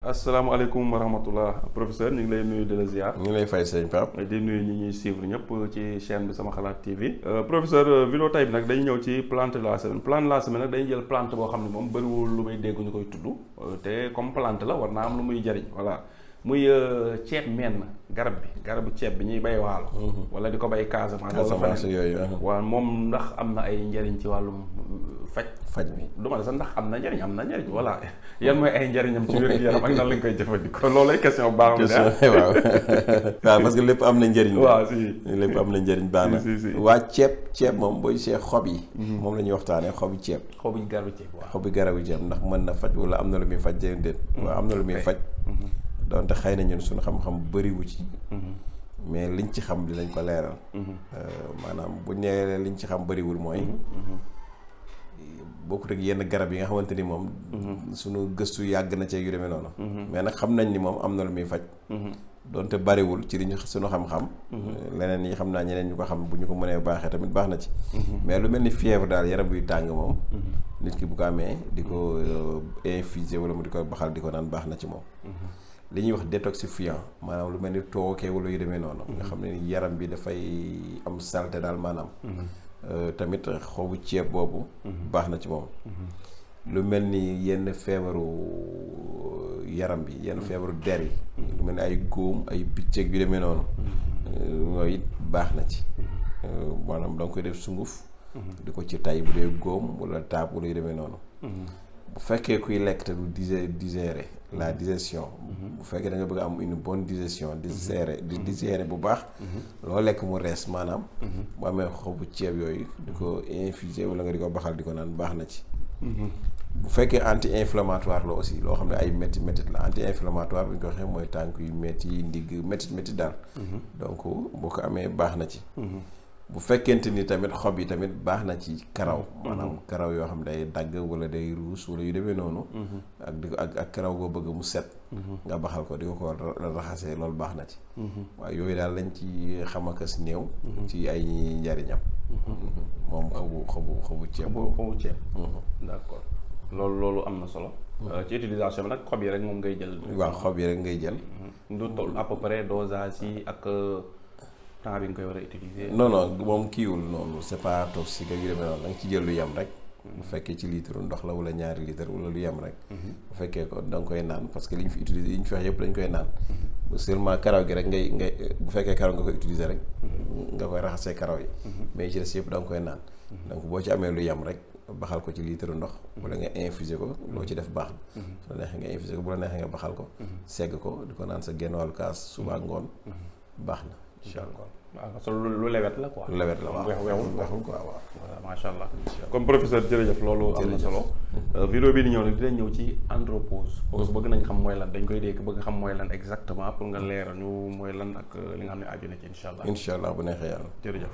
asalaamaaleykum wa rahmatullah professeur ñu ngi lay nuyu di la ziar. ñu ngi lay fay sëñ Pape. di nuyu ñi ñuy suivre ñëpp ci chaîne bi Sama Xalaat TV. professeur vidéo tay bi nag dañu ñëw ci plante de la semaine plante de la semaine nag dañuy jël plante boo xam ne moom bëriwul lu may dégg ñu koy tudd te comme plante la war naa am lu muy jariñ voilà muy ceeb menn garabu ceeb bi ñuy bay waalo. wala di ko bay Casamance yooyu. waaw moom ndax am na ay njariñ ci wàllum faj bi. du ma ne sax ndax am na njariñ voilà yan mooy ay njariñam ci wér-gu-yaram ak nan lañ koy jëfandikoo loolu ay question baax na. waaw waaw parce que lépp am na njëriñ. waaw si lépp am na njëriñ baax na. si waa ceeb moom booy see xob yi. moom la ñuy waxtaanee xobu ceeb. xobu garabu ceeb waaw. xobu garabu ceeb ndax mën na faj wala am na lu muy faj déedéet. waaw am na lu muy faj. donte xëy na ñun suñu xam-xam bëriwu ci. mais liñ ci xam dinañ ko leeral. maanaam bu ñu nee liñ ci xam bëriwul mooy. bokkut ak yenn garab yi nga xamante ni moom. suñu gëstu yàgg na cee yu demee noonu. mais nag xam nañ ni moom am na lu muy faj. donte bariwul ci liñ suñu xam-xam. leneen yi xam naa ñeneen ñu ko xam bu ñu ko mënee baaxee tamit baax na ci. mais lu mel ni fièvre daal yaram buy tàng moom. nit ki bu ko amee di ko infuser wala mu di ko baxal di ko naan baax na ci moom. li ñuy wax détoxifiant maanaam lu mel ni tooke wala yu demee noonu. nga xam ne yaram bi dafay am saleté daal maanaam. tamit xobu ceeb boobu. baax na ci moom. lu mel ni yenn feebaru yaram bi yenn feebaru der yi. lu mel ni ay góom ay picc yu demee noonu. yooyu it baax na ci. maanaam da nga koy def sunguf. di ko ci tay bu dee góom wala taab wala yu demee noonu. bu fekkee kuy lekk te du digérer la digestion. bu fekkee da nga bëgg am une bonne digestion digérer bu baax. loo lekk mu rees maanaam. bu amee xobu ceeb yooyu di ko infuser wala nga di ko baxal di ko naan baax na ci. bu fekkee anti inflammatoire la aussi loo xam ne ay métti la anti inflammatoire bu ñu ko waxee mooy tànk yu métti ndigg métti daal. donc boo ko amee baax na ci. bu fekkente ni tamit xob yi tamit baax na ci karaw. maanaam karaw yoo xam ne day dagg wala day ruus wala yu demee noonu. ak di ko ak karaw goo bëgg mu set. nga baxal ko di ko raxasee loolu baax na ci. waaye yooyu daal lañ ci xamakas néew. ci ay njariñam. moom xobu ceeb. xobu ceeb. d'accord loolu am na solo. ci utilisation bi nag xob yi rek moom ngay jël. waaw xob yi rek ngay jël. du toll à peu près dosage yi ak. temps bi nga koy war a utiliser. non moom kiiwul noonu c'est pas toxique ak yu demee noonu da nga ci jël lu yem rek. bu fekkee ci litre ndox la wala ñaari litre wala lu yem rek. bu fekkee ko da nga koy naan parce que li ñu fi utiliser yi ñu fi wax yëpp dañ koy naan. seulement karaw gi rek ngay bu fekkee karaw nga koy utiliser rek. nga koy raxasee karaw yi. mais ci des yëpp da nga koy naan. donc boo ci amee lu yem rek baxal ko ci litre ndox. wala nga infuser ko loo ci def baax na. su la neexee nga infuser ko bu la neexee nga baxal ko. segg ko di ko naan sa genn wàllu kaas suba ngoon baax na. incha allah waaw parce que lu lewet la quoi. lu lewet la waaw weexul quoi waaw. voilà macha allah. comme professeur jërëjëf loolu am na solo. vidéo bi di ñëw nag dinañ ñëw ci andropause. parce que bëgg nañ xam mooy lan dañ koy dégg bëgg xam mooy lan exactement pour nga leeral ñu mooy lan ak li nga xam ne aju na ci incha allah. incha allah bu neexee yàlla. jërëjëf.